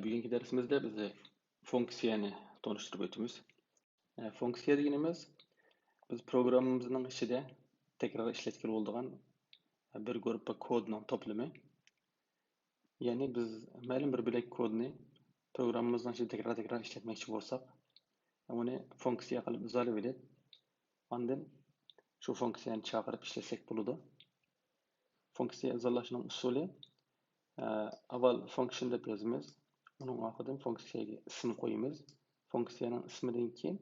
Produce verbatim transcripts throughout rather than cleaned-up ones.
بۈگۈنكى دەرسىمىزدە بىز فۇنكسىيەنى تونۇشتۇرۇپ ئۆتىمىز. ئە، فۇنكسىيە دېگىنىمىز بىز پروگراممىمىزنىڭ ئىچىدە تەكرار ئىشلەتكىلى بولىدىغان بىر گۇرۇپپا كودنىڭ توپلىمى. يەنى بىز مەلۇم بىر بۆلەك كودنى پروگراممىمىزنىڭ ئىچىدە تەكرار-تەكرار ئىشلەتمەكچى بولساق، ئۇنى فۇنكسىيە قىلىپ ئىزاھلىۋېلىپ، ئاندىن شۇ فۇنكسىيەنى چاقىرىپ ئىشلەتسەك بولىدۇ. فۇنكسىيە ئىزاھلاشنىڭ ئۇسۇلى، ئە، ئاۋۋال function دەپ يازىمىز. ئۇنىڭ ئارقىدىن فۇنكسىيەگە ئىسىم قويىمىز. فۇنكسىيەنىڭ ئىسمىدىن كېيىن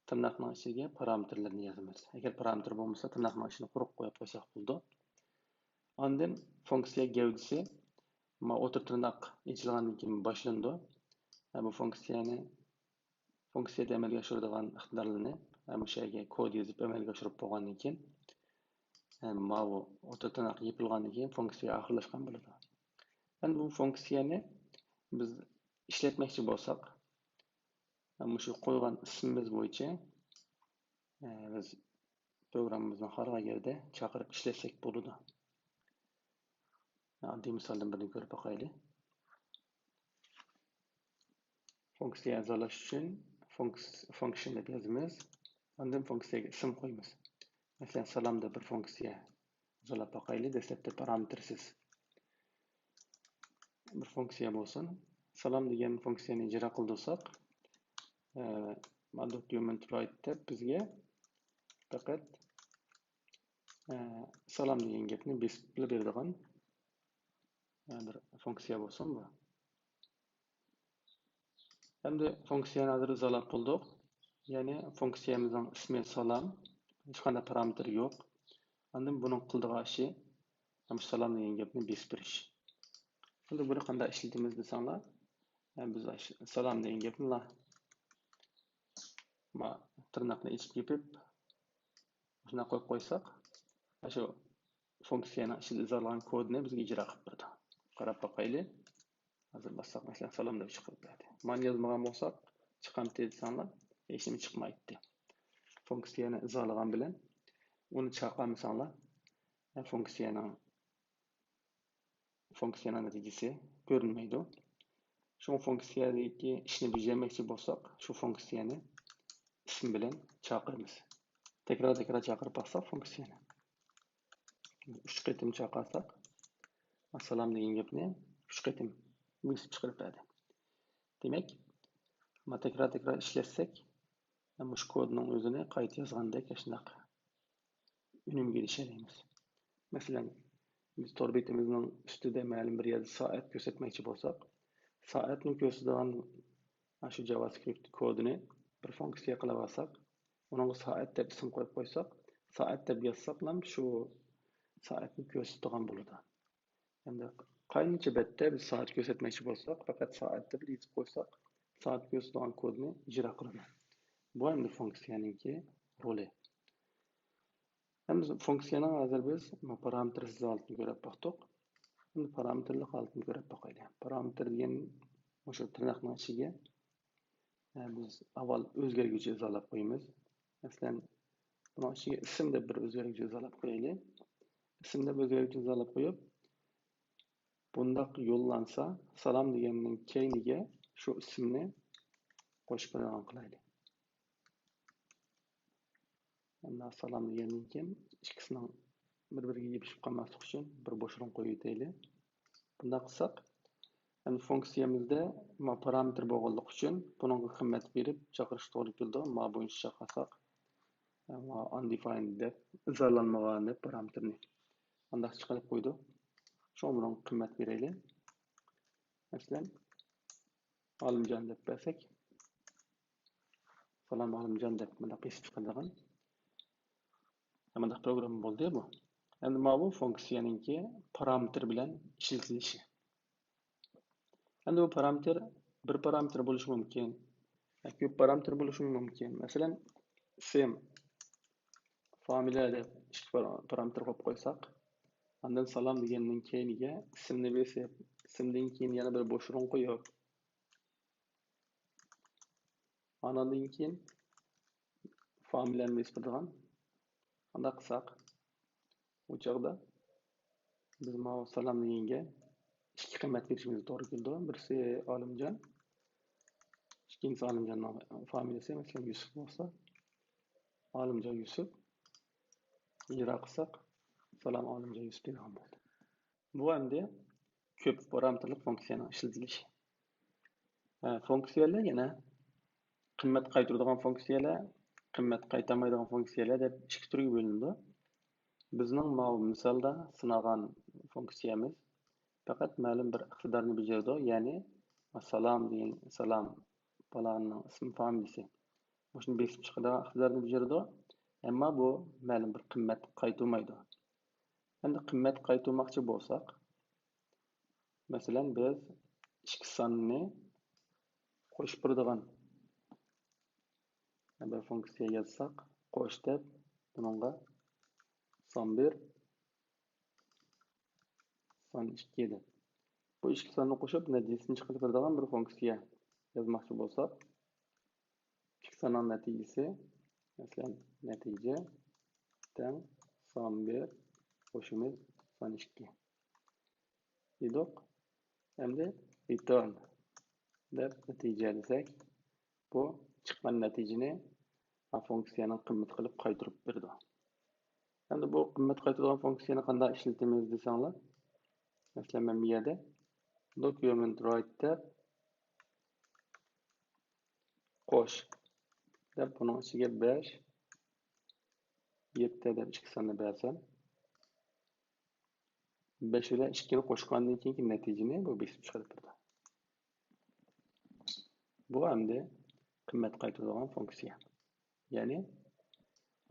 تىرناقنىڭ ئىچىگە پارامېتىرلىرىنى يازىمىز. ئەگەر پارامېتىر بولمىسا، تىرناقنىڭ ئىچىنى قۇرۇق قويۇپ قويساق بولىدۇ. ئاندىن فۇنكسىيە گەۋدىسى، ما، ئوتتۇرا تىرناق ئېچىلغاندىن كېيىن باشلىنىدۇ. ھە، بۇ فۇنكسىيەنى، فۇنكسىيەدە ئەمەلگە ئاشۇرىدىغان ئىقتىدارلىرىنى، ھە، مۇشۇ يەرگە كود يېزىپ ئەمەلگە ئاشۇرۇپ بولغاندىن كېيىن، ھە، ماۋۇ ئوتتۇرا تىرناق يېپىلغاندىن كېيىن فۇنكسىيە ئاخىرلاشقان بولىدۇ. ئەمدى بۇ فۇنكسىيەنى بىز ئىشلەتمەكچى بولساق، ھە، مۇشۇ قويغان ئىسمىمىز بويىچە، ھە، بىز پروگراممىمىزنى خالىغان يەردە چاقىرىپ ئىشلەتسەك بولىدۇ. ئاددىي مىسالدىن بىرنى كۆرۈپ باقايلى. فۇنكسىيە ئىزاھلاش ئۈچۈن فۇنكس-، function دەپ يازىمىز. ئاندىن فۇنكسىيەگە ئىسىم قويىمىز. مەسىلەن، سالام دەپ بىر فۇنكسىيە ئىزاھلاپ باقايلى. دەسلەپتە پارامېتىرسىز بىر فۇنكسىيە بولسۇن. سالام دېگەن فۇنكسىيەنى ئىجرا قىلدۇرساق، ئە، ما document write دەپ بىزگە پەقەت، ئە، سالام دېگەن گەپنى بېسىپلا بېرىدىغان، ئە، بىر فۇنكسىيە بولسۇن بۇ. ئەمدى فۇنكسىيەنى ھازىر ئىزاھلاپ بولدۇق. يەنى فۇنكسىيەمىزنىڭ ئىسمى سالام، ھېچقانداق پارامېتىر يوق. ئاندىن بۇنىڭ قىلىدىغان ئىشى، مۇشۇ سالام دېگەن گەپنى بېسىپ بېرىش. ئەمدى بۇنى قانداق ئىشلىتىمىز دېسەڭلار، يەنى بىز ئاش-، سالام دېگەن گەپنىلا، ما، تىرناقنى ئېچىپ يېپىپ، شۇنداق قويۇپ قويساق، شۇ فۇنكسىيەنىڭ ئىچىدە ئىزاھلىغان كودىنى بىزگە ئىجرا قىلىپ بېرىدۇ. قاراپ باقايلى. ھازىر باسساق، مەسىلەن، سالام دەپ چىقىرىپ بەردى. مانا يازمىغان بولساق، چىقامتى دېسەڭلار، ھېچنېمە چىقمايتتى. فۇنكسىيەنى ئىزاھلىغان بىلەن ئۇنى چاقالمىساڭلار، فۇنكسىيەنىڭ، فۇنكسىيەنىڭ نەتىجىسى كۆرۈنمەيدۇ. شۇڭا فۇنكسىيەدىكى ئىشنى بېجىرمەكچى بولساق، شۇ فۇنكسىيەنى ئىسىم بىلەن چاقىرىمىز. تەكرار-تەكرار چاقىرىپ باقساق فۇنكسىيەنى. ئۈچ قېتىم چاقىرساق، سالام دېگەن گەپنى ئۈچ قېتىم بېسىپ چىقىرىپ بەردى. دېمەك، ما تەكرار-تەكرار ئىشلەتسەك، مۇشۇ كودنىڭ ئۆزىنى قايتا يازغاندەك ئاشۇنداق ئۈنۈمگە ئېرىشەلەيمىز. مەسىلەن، بىز تور بېتىمىزنىڭ ئۈستىدە مەلۇم بىر يەردە سائەت كۆرسەتمەكچى بولساق، سائەتنى كۆرسىتىدىغان شۇ JavaScript كودىنى بىر فۇنكسىيە قىلىپ ئالساق، ئۇنىڭغا سائەت دەپ ئىسىم قويۇپ قويساق، سائەت دەپ يازساقلا شۇ سائەتنى كۆرسىتىدىغان بولىدۇ. ئەمدى قاينىچە بەتتە بىز سائەت كۆرسەتمەكچى بولساق، پەقەت سائەت دەپ يېزىپ قويساق، سائەت كۆرسىتىدىغان كودنى ئىجرا قىلىدۇ. بۇ ئەمدى فۇنكسىيەنىڭكى رولى. ئەمدى فۇنكسىيەنىڭ ھازىر بىز پارامېتىرسىز ھالىتىنى كۆرۈپ باقتۇق. ئەمدى پارامېتىرلىق ھالىتىنى كۆرۈپ باقايلى. پارامېتىر دېگەن مۇشۇ تىرناقنىڭ ئىچىگە، ئە، بىز ئاۋۋال ئۆزگەرگۈچى ئىزاھلاپ قويىمىز. مەسىلەن، بۇنىڭ ئىچىگە ئىسىم دەپ بىر ئۆزگەرگۈچى ئىزاھلاپ قويايلى. ئىسىم دەپ ئۆزگەرگۈچى ئىزاھلاپ قويۇپ، بۇنداق يوللانسا، سالام دېگەننىڭ كەينىگە شۇ ئىسىمنى قوشۇپ بېرىدىغان قىلايلى. ئەمدى سالام دېگەندىن كېيىن ئىككىسىنىڭ بىر-بىرىگە يېپىشىپ قالماسلىقى ئۈچۈن بىر بوش ئورۇن قويۇۋېتەيلى. بۇنداق قىلساق، ئەمدى فۇنكسىيەمىزدە ما پارامېتىر بولغانلىقى ئۈچۈن بۇنىڭغا قىممەت بېرىپ چاقىرىش توغرا كېلىدۇ. ما بويىچە چاقىرساق، ما undefined دەپ، ئىزاھلانمىغان دەپ پارامېتىرنى. ئانداق چىقىرىپ قويدۇ. شۇڭا بۇنىڭغا قىممەت بېرەيلى. مەسىلەن، ئالىمجان دەپ بەرسەك، سالام ئالىمجان دەپ مۇنداق بېسىپ چىقىدىغان مۇنداق پروگرامما بولدى بۇ. ئەمدى ماۋۇ فۇنكسىيەنىڭكى پارامېتىر بىلەن ئىشلىتىلىشى. ئەمدى بۇ پارامېتىر بىر پارامېتىر بولۇشى مۇمكىن، كۆپ پارامېتىر بولۇشى مۇمكىن. مەسىلەن، ئىسىم، فامىلە دەپ ئىككى پارا-، پارامېتىر قويۇپ قويساق، ئاندىن سالام دېگەننىڭ كەينىگە ئىسىمنى بېسىپ، ئىسىمدىن كېيىن يەنە بىر بوش ئورۇن قويۇپ، ئاناندىن كېيىن فامىلەنى بېسىپ بېرىدىغان. ئانداق قىلساق، ئۇ چاغدا بىز ماۋۇ سالام دېگەنگە ئىككى قىممەت بېرىشىمىز توغرا كېلىدۇ. بىرسى ئالىمجان، ئىككىنچىسى ئالىمجاننىڭ فامىلىسى، مەسىلەن، يۈسۈپ بولسا، ئالىمجان يۈسۈپ، ئىجرا قىلساق، سالام ئالىمجان يۈسۈپ دېگەن بولدى. بۇ ئەمدى كۆپ پارامېتىرلىق فۇنكسىيەنىڭ ئىشلىتىلىشى. ھە، فۇنكسىيەلەر يەنە قىممەت قايتۇرىدىغان فۇنكسىيەلەر، قىممەت قايتارمايدىغان فۇنكسىيەلەر دەپ ئىككى تۈرگە بۆلۈنىدۇ. بىزنىڭ ماۋۇ مىسالدا سىنىغان فۇنكسىيەمىز پەقەت مەلۇم بىر ئىقتىدارنى بېجىرىدۇ، يەنى سالام دېگەن، سالام پالانىنىڭ ئىسمى فامىلىسى. مۇشۇنى بېسىپ چىقىدىغان ئىقتىدارنى بېجىرىدۇ، ئەمما بۇ مەلۇم بىر قىممەت قايتۇرمايدۇ. ئەمدى قىممەت قايتۇرماقچى بولساق، مەسىلەن، بىز ئىككى ساننى قوشۇپ بېرىدىغان بىر فۇنكسىيە يازساق، قوش دەپ، بۇنىڭغا سان بىر، سان ئىككى دەپ. بۇ ئىككى ساننى قوشۇپ، نەتىجىسىنى چىقىرىپ بېرىدىغان بىر فۇنكسىيە يازماقچى بولساق، ئىككى ساننىڭ نەتىجىسى، مەسىلەن، نەتىجە تەڭ سان بىر قوشىمىز سان ئىككى دېدۇق. ئەمدى return دەپ نەتىجە دېسەك، بۇ چىققان نەتىجىنى فۇنكسىيەنىڭ قىممىتى قىلىپ قايتۇرۇپ بېرىدۇ. ئەمدى بۇ قىممەت قايتۇرىدىغان فۇنكسىيەنى قانداق ئىشلىتىمىز دېسەڭلار، مەسىلەن، مەن بۇ يەردە document write دەپ قوش دەپ، بۇنىڭ ئىچىگە بەش، يەتتە دەپ ئىككى ساننى بەرسەم، بەش بىلەن ئىككىنى قوشقاندىن كېيىنكى نەتىجىنى بۇ بېسىپ چىقىرىپ بېرىدۇ. بۇ ئەمدى قىممەت قايتۇرىدىغان فۇنكسىيە. يەنى،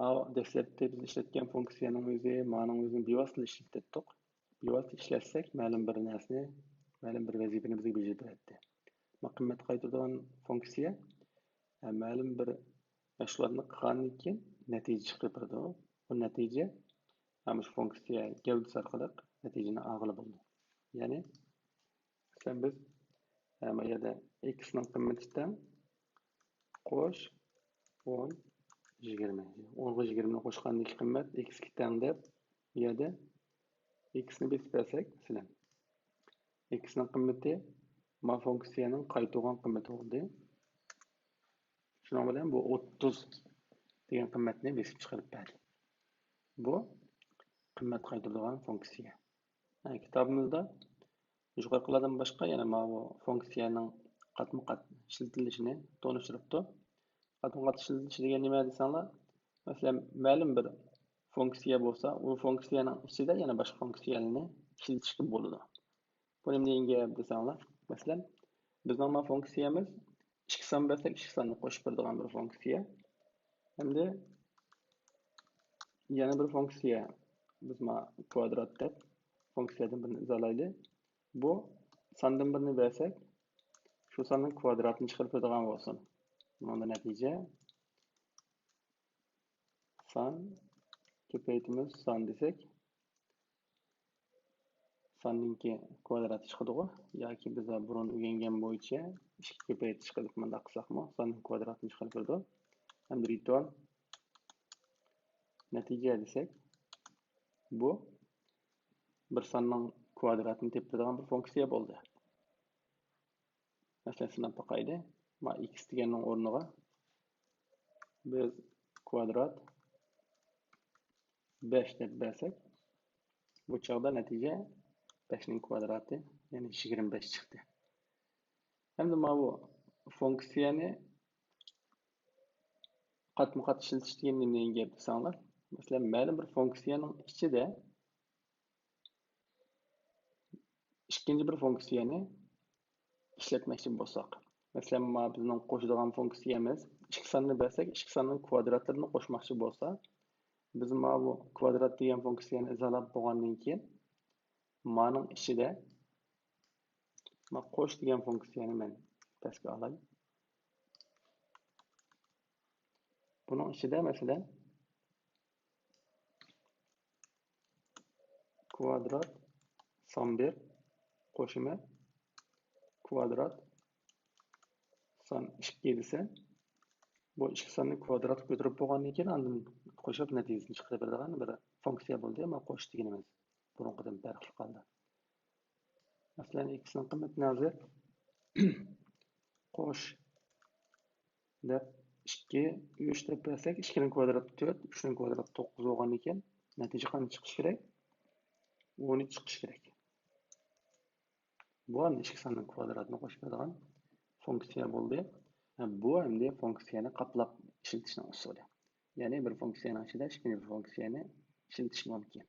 ئاۋۇ دەسلەپتە بىز ئىشلەتكەن فۇنكسىيەنىڭ ئۆزى، مانىڭ ئۆزىنى بىۋاسىتە ئىشلىتەتتۇق. بىۋاسىتە ئىشلەتسەك، مەلۇم بىر نەرسىنى، مەلۇم بىر ۋەزىپىنى بىزگە بېجىرىپ بېرەتتى. بۇ قىممەت قايتۇرىدىغان فۇنكسىيە، ئە، مەلۇم بىر مەشغۇلاتنى قىلغاندىن كېيىن نەتىجە چىقىرىپ بېرىدۇ. بۇ نەتىجە، ئە، مۇشۇ فۇنكسىيە گەۋدىسى ئارقىلىق نەتىجىنى ئالغىلى بولىدۇ. يەنى، مەسىلەن، بىز، ئە، بۇ يەردە ئېكسنىڭ قىممىتى تەڭ قوش ئون، يىگىرمە. ئونغا يىگىرمىنى قوشقاندىكى قىممەت ئېكسكە تەڭ دەپ، بۇ يەردە ئېكسنى بېسىپ بەرسەك، مەسىلەن، ئېكسنىڭ قىممىتى ما فۇنكسىيەنىڭ قايتۇرغان قىممىتى بولدى. شۇنىڭ بىلەن بۇ ئوتتۇز دېگەن قىممەتنى بېسىپ چىقىرىپ بەردى. بۇ قىممەت قايتۇرىدىغان فۇنكسىيە. ھە، كىتابىمىزدا يۇقىرىقىلاردىن باشقا يەنە ماۋۇ فۇنكسىيەنىڭ قاتمۇ قات ئىشلىتىلىشىنى تونۇشتۇرۇپتۇ. قاتمۇ قات ئىشلىتىلىشى دېگەن نېمە دېسەڭلار، مەسىلەن، مەلۇم بىر فۇنكسىيە بولسا، ئۇ فۇنكسىيەنىڭ ئىچىدە يەنە باشقا فۇنكسىيەلەرنى ئىشلىتىشكە بولىدۇ. بۇ نېمە دېگەن گەپ دېسەڭلار، مەسىلەن، بىزنىڭ مانا فۇنكسىيەمىز ئىككى سان بەرسەك، ئىككى ساننى قوشۇپ بېرىدىغان بىر فۇنكسىيە. ئەمدى يەنە بىر فۇنكسىيە، بىز مانا كۋادرات دەپ فۇنكسىيەدىن بىرنى ئىزاھلايلى. بۇ ساندىن بىرنى بەرسەك، شۇ ساننىڭ كۋادراتىنى چىقىرىپ بېرىدىغان بولسۇن. بۇنىڭدا نەتىجە سان، كۆپەيتىمىز سان دېسەك، ساننىڭكى كۋادراتى چىقىدىغۇ. ياكى بىز بۇرۇن ئۆگەنگەن بويىچە ئىككى كۆپەيتىش قىلىپ مۇنداق قىلساقمۇ، ساننىڭ كۋادراتىنى چىقىرىپ بېرىدۇ. ئەمدى return نەتىجە دېسەك، بۇ بىر ساننىڭ كۋادراتىنى تېپىدىغان بىر فۇنكسىيە بولدى. مەسىلەن، سىناپ باقايلى. ما ئېكس دېگەننىڭ ئورنىغا بىز كۋادرات بەش دەپ بەرسەك، بۇ چاغدا نەتىجە بەشنىڭ كۋادراتى، يەنى يىگىرمە بەش چىقتى. ئەمدى ماۋۇ فۇنكسىيەنى قاتمۇ قات ئىشلىتىش دېگەن نېمە دېگەن گەپ دېسەڭلار، مەسىلەن، مەلۇم بىر فۇنكسىيەنىڭ ئىچىدە ئىككىنچى بىر فۇنكسىيەنى ئىشلەتمەكچى بولساق، مەسىلەن، ما بىزنىڭ قوشىدىغان فۇنكسىيەمىز ئىككى ساننى بەرسەك، ئىككى ساننىڭ كۋادراتلىرىنى قوشماقچى بولسا، بىز ما بۇ كۋادرات دېگەن فۇنكسىيەنى ئىزاھلاپ بولغاندىن كېيىن، مانىڭ ئىچىدە ما قوش دېگەن فۇنكسىيەنى مەن پەسكە ئالاي. بۇنىڭ ئىچىدە، مەسىلەن، كۋادرات سان بىر قوشۇمى كۋادرات سان ئىككى دېسە، بۇ ئىككى ساننى كۋادراتقا كۆتۈرۈپ بولغاندىن كېيىن، ئاندىن قوشۇپ نەتىجىسىنى چىقىرىپ بېرىدىغان بىر فۇنكسىيە بولدى. ما قوش دېگىنىمىز بۇرۇنقىدىن پەرقلىق ھالدا. مەسىلەن، ئىكسنىڭ قىممىتىنى ھازىر قوش دەپ ئىككى، ئۈچ دەپ بەرسەك، ئىككىنىڭ كۋادراتى تۆت، ئۈچنىڭ كۋادراتى توققۇز بولغاندىكىن، نەتىجە قانچە چىقىشى كېرەك؟ ئون ئۈچ چىقىشى كېرەك. بۇ ئەمدى ئىككى ساننىڭ كۋادراتىنى قوشۇپ بېرىدىغان فۇنكسىيە بولدى. بۇ ئەمدى فۇنكسىيەنى قاپلاپ ئىشلىتىشنىڭ ئۇسۇلى. يەنى بىر فۇنكسىيەنىڭ ئىچىدە ئىككىنچى بىر فۇنكسىيەنى ئىشلىتىش مۇمكىن.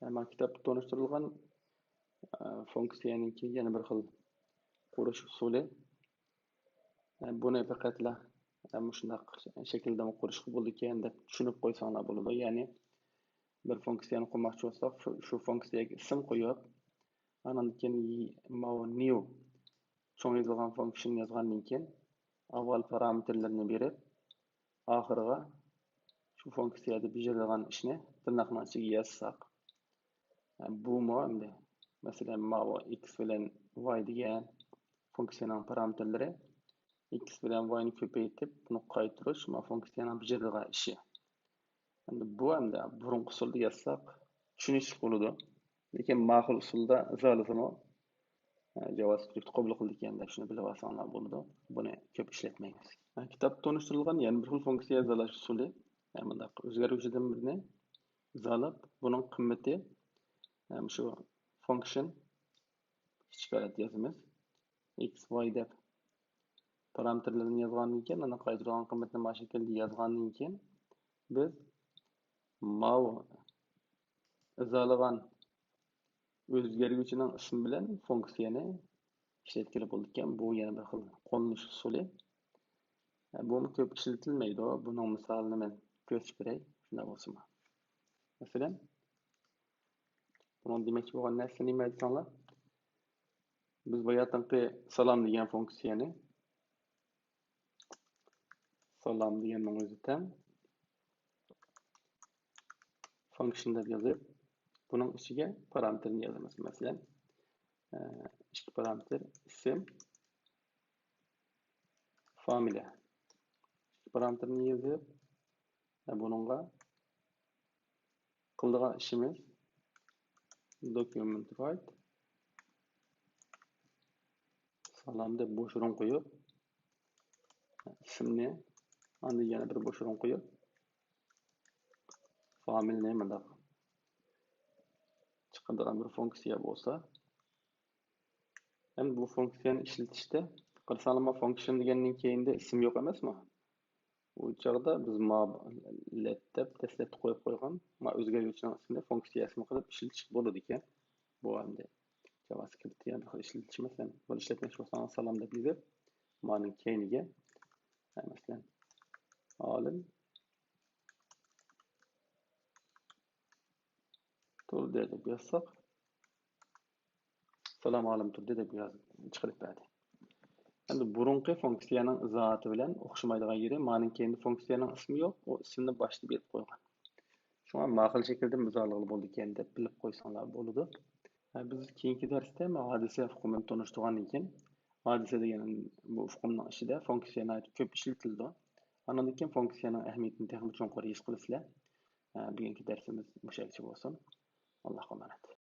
مانا كىتابتا تونۇشتۇرۇلغان، ئە، فۇنكسىيەنىڭكى يەنە بىر خىل قۇرۇش ئۇسۇلى. ئە، بۇنى پەقەتلا، ئە، مۇشۇنداق شەكىلدىمۇ قۇرۇشقا بولىدىكەن دەپ چۈشىنىپ قويساڭلار بولىدۇ. يەنى بىر فۇنكسىيەنى قۇرماقچى بولساق، شۇ، شۇ فۇنكسىيەگە ئىسىم قويۇپ، ئانان كېيىن ي-، ماۋۇ new چوڭ يېزىلغان فۇنكسىيەنى يازغاندىن كېيىن، ئاۋۋال پارامېتىرلىرىنى بېرىپ، ئاخىرىغا شۇ فۇنكسىيەدە بېجىرىدىغان ئىشنى تىرناقنىڭ ئىچىگە يازساق، بۇمۇ ئەمدى، مەسىلەن، ماۋۇ ئىكس بىلەن ۋاي دېگەن فۇنكسىيەنىڭ پارامېتىرلىرى، ئىكس بىلەن ۋاينى كۆپەيتىپ، بۇنى قايتۇرۇش، ماۋۇ فۇنكسىيەنىڭ بېجىرىدىغان ئىشى. ئەمدى بۇ ئەمدى بۇرۇنقى ئۇسۇلدا يازساق چۈشىنىشلىك بولىدۇ. لېكىن ماقۇل ئۇسۇلدا ئىزالىسىمۇ، ئە، جاۋاسكرىپت قوبۇل قىلىدىكەن دەپ شۇنى بىلىۋالساڭلار بولىدۇ. بۇنى كۆپ ئىشلەتمەيمىز. ئە، كىتابتا تونۇشتۇرۇلغان يەنە بىر خىل فۇنكسىيە ئىزالاش ئۇسۇلى. ئە، مۇنداق ئۆزگەرگۈچىدىن بىرنى ئىزالاپ، بۇنىڭ قىممىتى، ئە، شۇ فۇنكشن كىچىك ھالەتتە يازىمىز. ئىكس، ۋاي دەپ پارامېتىرلىرىنى يازغاندىن كېيىن، ئاندىن قايتۇرغان قىممىتىنى مانا شەكىلدە يازغاندىن كېيىن، بىز ماۋۇ ئىزالىغان ئۆزگەرگۈچىنىڭ ئىسمى بىلەن فۇنكسىيەنى ئىشلەتكىلى بولىدىكەن. بۇ يەنە بىر خىل قوللىنىش ئۇسۇلى. بۇمۇ كۆپ ئىشلىتىلمەيدۇ. بۇنىڭ مىسالىنى مەن كۆرسىتىپ بېرەي، شۇنداق بولسىمۇ. مەسىلەن، بۇنىڭ دېمەكچى بولغان نەرسىسى نېمە دېسەڭلار؟ بىز باياتىنقى سالام دېگەن فۇنكسىيەنى، سالام دېگەننىڭ ئۆزى تەڭ فۇنكشن دەپ يازىپ، بۇنىڭ ئىچىگە پارامېتىرنى يازىمىز. مەسىلەن، ئىككى پارامېتىر، ئىسىم، فامىلە. ئىككى پارامېتىرنى يېزىپ، بۇنىڭغا قىلىدىغان ئىشىمىز، document write سالام دەپ بوش ئورۇن قويۇپ، ئىسىمنى، ئاندىن يەنە بىر بوش ئورۇن قويۇپ، فامىلىنى مۇنداق چىقىرىدىغان بىر فۇنكسىيە بولسا، ئەمدى بۇ فۇنكسىيەنى ئىشلىتىشتە، قارىساڭلارمۇ، فۇنكشن دېگەننىڭ كەينىدە ئىسىم يوق ئەمەسمۇ؟ ئۇ چاغدا بىز ما let دەپ دەسلەپتە قويۇپ قويغان ما ئۆزگەرگۈچىنىڭ ئىسمىنى فۇنكسىيە ئىسمى قىلىپ ئىشلىتىشكە بولىدىكەن. بۇ ئەمدى جاۋاسكرىپتتا يەنە بىر خىل ئىشلىتىش، مەسىلەن، بۇنى ئىشلەتمەكچى بولساڭلار، سالام دەپ يېزىپ، مانىڭ كەينىگە، مەسىلەن، ئالىم تۇردى دەپ يازساق، سالام ئالىم تۇردى دەپ ياز-، چىقىرىپ بەردى. ئەمدى بۇرۇنقى فۇنكسىيەنىڭ ئىزاھاتى بىلەن ئوخشىمايدىغان يېرى، مانىڭ كەينىدە فۇنكسىيەنىڭ ئىسمى يوق، ئۇ ئىسىمنى باشتا بېرىپ قويغان. شۇڭا ماقۇل شەكىلدە ئىزاھلىغىلى بولىدىكەن دەپ بىلىپ قويساڭلار بولىدۇ. ھە، بىز كېيىنكى دەرستە مانا ھادىسە ئۇقۇمىنى تونۇشتۇرغاندىن كېيىن، ھادىسە دېگەن بۇ ئۇقۇمنىڭ ئىچىدە فۇنكسىيە ناھايىتى كۆپ ئىشلىتىلىدۇ. ئاندىن كېيىن فۇنكسىيەنىڭ ئەھمىيىتىنى تېخىمۇ چوڭقۇر ھېس قىلىسىلەر. ھە، بۈگۈنكى دەرسىمىز مۇشۇ يەرگىچە بولسۇن. ئاللاھقا ئامانەت.